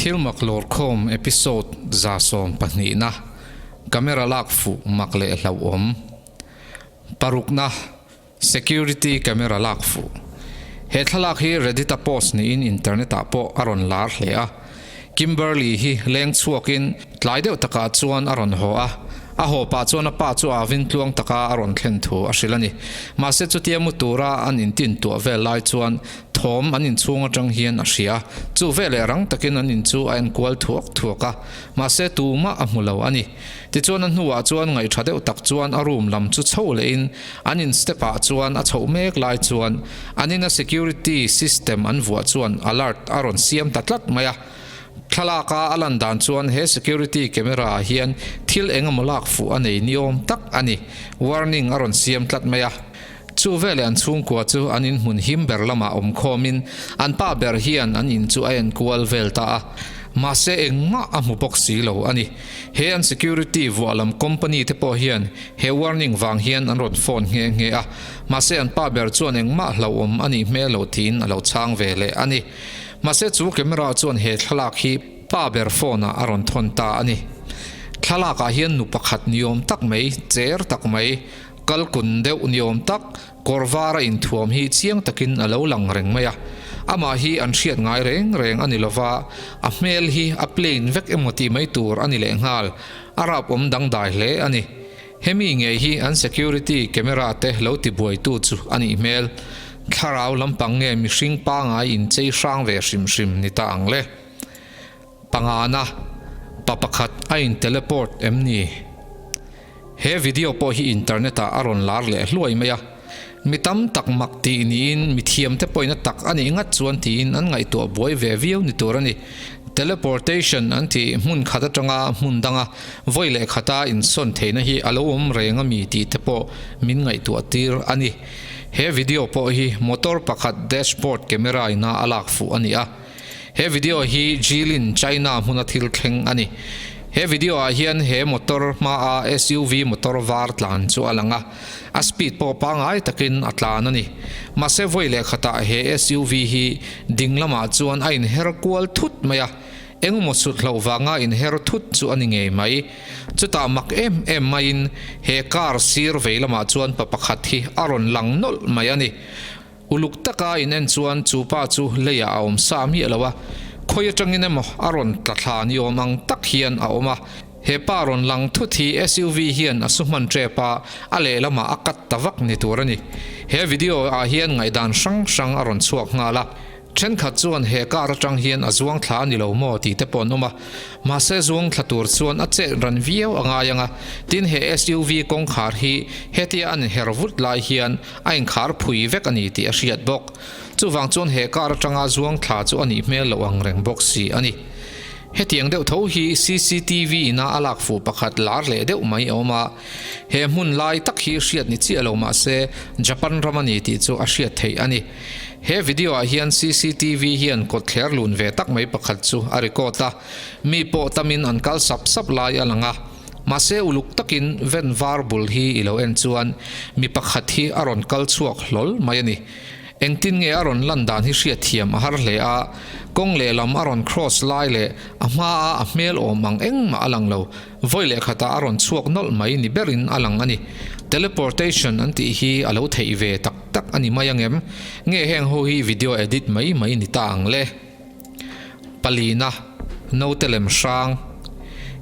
Thil mak lawrkhawm episode 112 na, Camera lak fuh mak leh hlauhawm. Parukna, Security camera lak fuh. He thlalak hi Reddit a post niin internet ah pawh a rawn lar hle a. Kimberly hi leng chhuakin tlai deuh takah chuan a rawn haw a, a haw pah chuan a pa chu avin tluang taka a rawn thlen thu a hrilh a ni. Mahse chutia mu tura an intin tuah vel lai chuan thawm an inchhung atang hian a hria. Chu veleh rang takin an in chu a enkual thuak thuak a, mahse tumah a hmu lo a ni. Tichuan a hnuah chuan ngaihṭha deuh tak chuan a room lam chu chho lehin an in step ah chuan a chhoh mek lai chuan an ina security system an vuah chuan alert a rawn siam ta tlat mai a. Thlalak a a lan dan chuan he security camera ah hian thil eng emaw lak fuh a nei ni awm tak a ni. Warning a rawn siam tlat mai a. Chu veleh an chhungkua chu an in hmun him ber lamah awm khawmin an pa ber hian an in chu a enkual vel ta a. Mahse engmah a hmu bawk si lo a ni. He an security vuah lam company te pawh hian he warning vang hian an rawn phone nghe nghe a, mahse an pa ber chuan engmah hlauhawm a nih hmel lo tiin a lo chhang ve leh a ni. Mahse chu camera chuan he thlalak hi pa ber phone ah a rawn thawn ta a ni. Thlalak ah hian nu pakhat niawm tak mai, cher tak mai, kalkun deuh niawm tak, Kawr var a inthuam hi chiang takin a lo lang reng mai a, amah hi an hriat ngai reng reng a ni lova, a hmel hi a plain vek emaw tih mai tur a ni lehnghal, a rap awm dangdai hle a ni. Hemi ngei hi an security camera te lo tibuaitu chu a nih hmel. Thlarau lampang nge mihring pangai inchei hrang ve hrim hrim ni ta ang le. Pangana, pa pakhat a in teleport em ni? He video pawh hi internet ah a rawn lar leh hluai mai a. Mi tam tak mak tih niin mi thiam te pawhin a tak a nih ngat chuan tiin an ngaihtuah buai ve viau ni tur a ni. Teleportation an tih hmun khat atanga hmun danga vawi leh khata insawn theihna hi a lo awm reng a mi tih te pawh min ngaihtuah tir a ni. He video pawh hi motor pakhat dashboard camera ina a lak fuh a ni a. He video hi Jilin, China hmuna thil thleng a ni. He video ah hian he motor hmaa SUV motor var tlan chu a lang a, a speed pawh pangngai takin a tlan a ni. Mahse vawi leh khatah he SUV hi ding lamah chuan a inher kual thut mai a, engemaw sut hloh vanga inher thut chu a ni ngei mai. Chutah mak em em maiin he car sir vei lamah chuan pa pakhat hi a rawn lang nawlh mai a ni. Uluk taka in en chuan chu pa chu leiah a awm sa miah lo a, khawi atangin emaw a rawn tla thla ni awm ang tak hian a awm a. He pa rawn lang thut hi SUV hian a su hman tep a, a lehlamah a cut ta vak ni tur a ni. He video ah hian ngaihdan hrang hrang a rawn chhuak nghal a. Thenkhat chuan he car atang hian a zuang thla a ni lo maw tih te pawh an awm a, mahse zuang thla tur chuan a chet ran viau a ngai ang a, tin he SUV kawngkhar hi hetia an inher vut lai hian a inkhar phui vek a ni tih a hriat bawk. Chuvang chuan he car atanga zuang thla chu a nih hmel loh ang reng bawk si a ni. Hetiang deuh tho hi cctv ina a lak fuh pakhat lar leh deuh mai a awm a, he hmun lai tak hi hriat ni chiah lo mahse Japan ram a ni tih chu a hriat theih a ni. He video ah hian cctv hian kawtthler lun ve tak mai pakhat chu a record a, mi pawh tamin an kal sap sap lai a lang a. Mahse uluk takin ven var bul hi i lo en chuan mi pakhat hi a rawn kal chhuak hlawl mai a ni. Engtin nge a rawn lan dan hi hriatthiam a har hle a, kawng lehlam a rawn cross lai leh a hmaa a hmel awm ang engmah a lang lo. Vawi leh khatah a rawn chhuak nawlh mai ni berin a lang a ni. Teleportation an tih hi a lo theih ve tak tak a ni mai angem? Nge heng ho hi video edit mai mai ni ta ang le? Palina, Note lem hrang.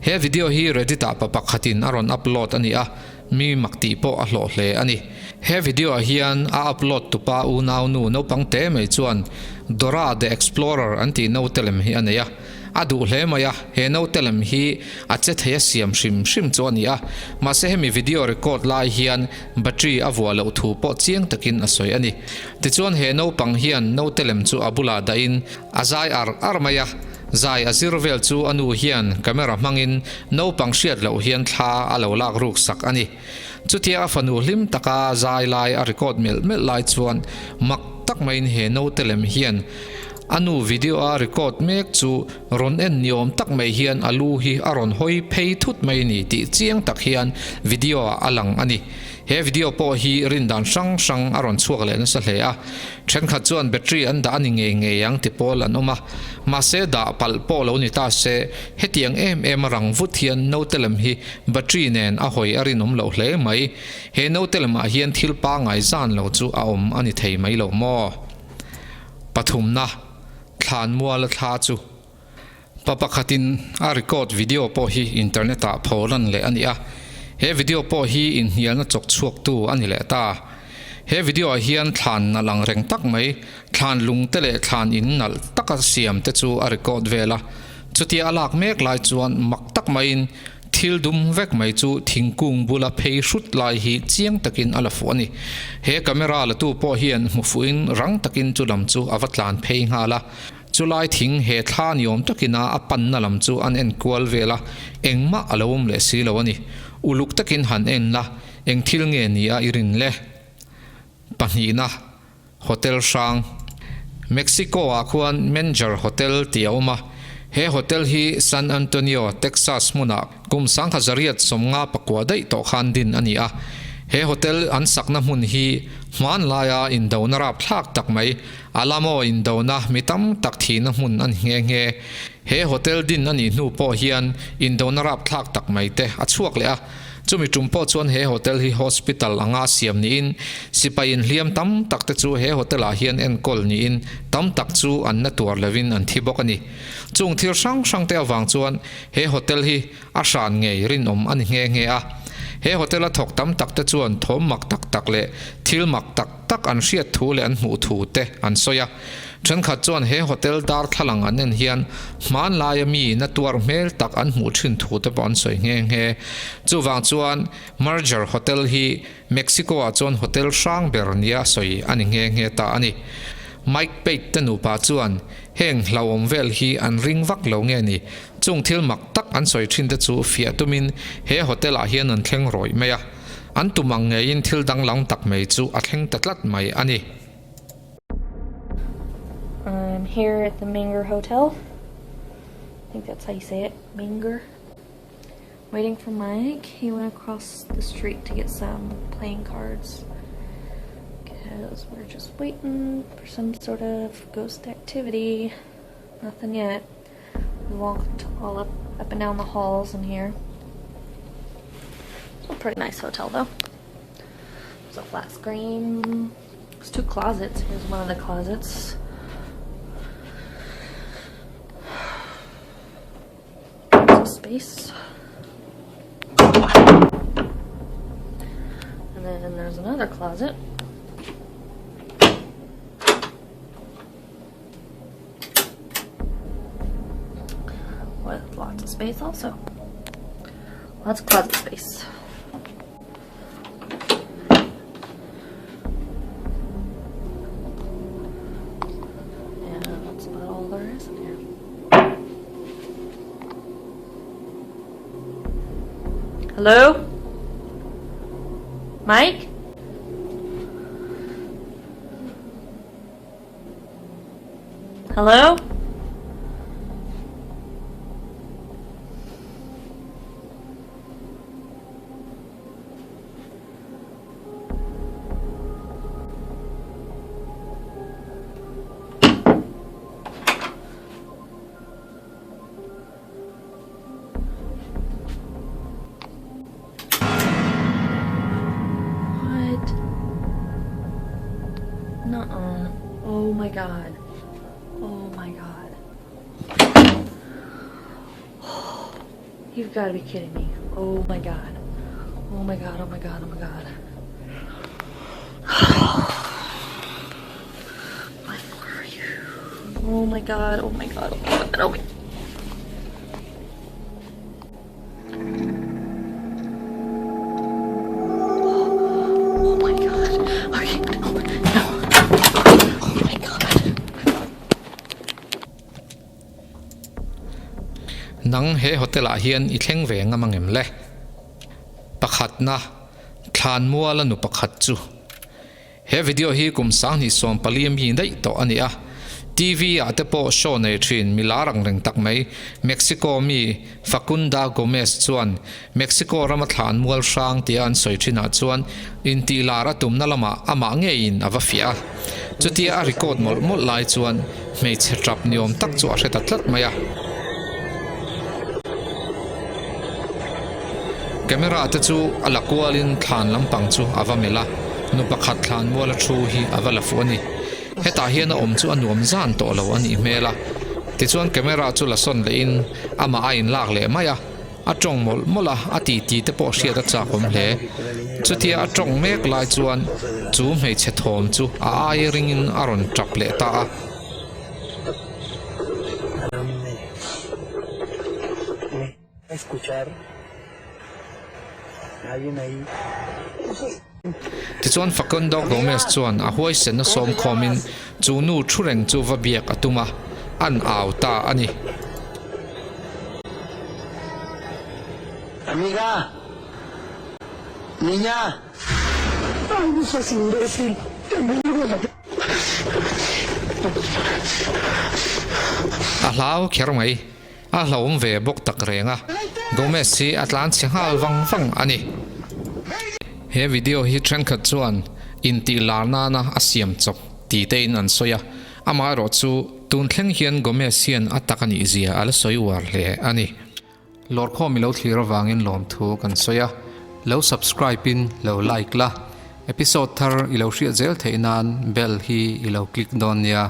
He video hi Reddit ah pa pakhatin a rawn upload a ni a, mi mak tih pawh a hlawh hle a ni. He video ah hian a upload tupa unaunu naupang te mai chuan Dora the Explorer an tih note lem hi a nei a. A duh hle mai a, he naute lem hi a che thei a siam hrim hrim chu a ni a, mahse hemi video record lai hian battery a vuah loh thu pawh chiang takin a sawi a ni. Tichuan he naupang hian naute lem chu a bulah dahin a zai ar ar mai a, zai a zir vel chu a nu hian camera hmangin naupang hriat loh hian thla a lo lak ruk sak a ni. Chutia a fanu hlim taka zai lai a record melh melh lai chuan mak tak maiin he naute lem hian A nu video a record mek chu rawn en ni awm tak mai hian a lu hi a rawn hawi phei thut mai ni tih chiang tak hian video ah a lang a ni. He video pawh hi rin dan hrang hrang a rawn chhuak leh nasa hle a, thenkhat chuan battery an dah a ni ngei ngei ang ti pawl an awm a, mahse dah palh pawh lo ni ta se, hetiang em em a rang vut hian naute lem hi battery nen a hawi a rinawm loh hle mai. He naute lemah hian thil pangai zan lo chu a awm a ni thei mai lo maw? Pathumna, Thlanmuala thla chu. Pa pakhatin a record video pawh hi internet ah pholan leh a ni a, he video pawh hi inhnialna chawk chhuaktu a ni leh ta. He video ah hian thlan nalh ang reng tak mai, thlan lung te leh thlan in nalh taka siam te chu a record vel a. Chutia a lak mek lai chuan mak tak maiin thil dum vek mai chu thingkung bula phei hrut lai hi chiang takin a la fuh a ni. He camera latu pawh hian hmu fuhin rang takin chu lam chu a va tlan phei nghal a. Chulai thing he thla ni awm takin a a panna lam chu an en kual vel a, engmah a lo awm leh si lo a ni. Uluk takin han en la, eng thil nge ni a i rin le? Pahnihna, Hotel hrang. Mexico ah khuan Manger Hotel tih a awm a, he hotel hi San Antonio, Texas hmunah kum sangkha zariat 59 daih tawh khan din a ni a. He hotel an sakna hmun hi hmanlaia indona rapthlak tak mai, Alamo indona mi tam tak thihna hmun a ni nghe nghe. He hotel din a nih hnu pawh hian indona rapthlak tak mai te a chhuak leh a. Chumi tum pawh chuan he hotel hi hospital anga siam niin sipai inhliam tam tak te chu he hotel ah hian enkawl niin tam tak chu an na tuar lovin an thi bawk a ni. Chung thil hrang hrang te avang chuan he hotel hi a hran ngei rinawm a ni nghe nghe a. He hotel a thawk tam tak te chuan thawm mak tak tak leh thil mak tak tak an hriat thu leh an hmuh thu te an sawi a. Thenkhat chuan he hotel darthlalang an en hian hmanlaia mi na tuar hmel tak an hmuh thin thu te pawh an sawi nghe nghe. Chuvang chuan Merger Hotel hi Mexico ah chuan hotel hrang ber nia sawi a ni nghe nghe ta a ni. Mike Pate te nupa chuan heng hlauhawm vel hi an ring vak lo nge ni? Chung thil mak tak an sawi thin te chu fiah tumin he hotel ah hian an thleng rawih mai a. An tum ang ngeiin thil danglam tak mai chu a thleng ta tlat mai a ni. I'm here at the Menger Hotel. I think that's how you say it, Menger. Waiting for Mike. He went across the street to get some playing cards. Because we're just waiting for some sort of ghost activity. Nothing yet. We walked all up, up and down the halls in here. It's a pretty nice hotel though. There's a flat screen. There's two closets. Here's one of the closets. Lots of space. And then there's another closet. With lots of space also. Lots of closet space. And that's about all there is in here. Hello? Mike? Hello? What? Nuh-uh. Oh my god. Oh my god. You've got to be kidding me. Oh my god. Oh my god, oh my god, oh my god. Where are you? Oh my god, oh my god, oh my god, oh my Oh my god. Okay, no, no. Oh my god. Nang he hotel ah hian i thleng ve ngam angem le? Pakhatna, Thlanmuala nu pakhat chu. He video hi kum 2024 mi daih tawh a ni a. TV ah te pawh show nei thin mi lar ang reng tak mai Mexico mi Facunda Gomez chuan Mexico rama thlan mual hrang tia an sawi thinah chuan intih lar a tumna lamah amah ngeiin a va fiah a. Chutia a record mawlh mawlh lai chuan hmeichhe tap ni awm tak chu a hre ta tlat mai a. Camera te chu a la kualin thlan lampang chu a va melh a, nu pakhat thlan muala thu hi a va la fuh a ni. Hetah hian a awm chu a nuam zan tawh lo a nih hmel a. Tichuan camera chu la sawn lehin amah a inlak leh mai a. A tawng mawlh mawlh a, a titi te pawh hriat a chak awm hle. Chutia a tawng mek lai chuan chu hmeichhe thawm chu a ai ringin a rawn tap leh ta a. Tichuan Facundo Gomez chuan a huaisenna sawm khawmin chu nu thu reng chu va biak a tum a, an au ta a ni. Amiga! Niña! Ay, no seas imbécil! A hlau kher mai. A hlauhawm ve bawk tak reng a, Gomez hi a tlan chhe nghal vang vang a ni. He video hi thenkhat chuan intih lar nana a siam chawp ti tein an sawi a, amaherawh chu tun thleng hian Gomez hian a tak a nih zia a la sawi uar hle a ni. Lawrkhawm i lo thlir avangin lawmthu kan sawi a, lo subscribe in lo like la, episode thar i lo hriat zel theih nan bell hi i lo click dawn nia.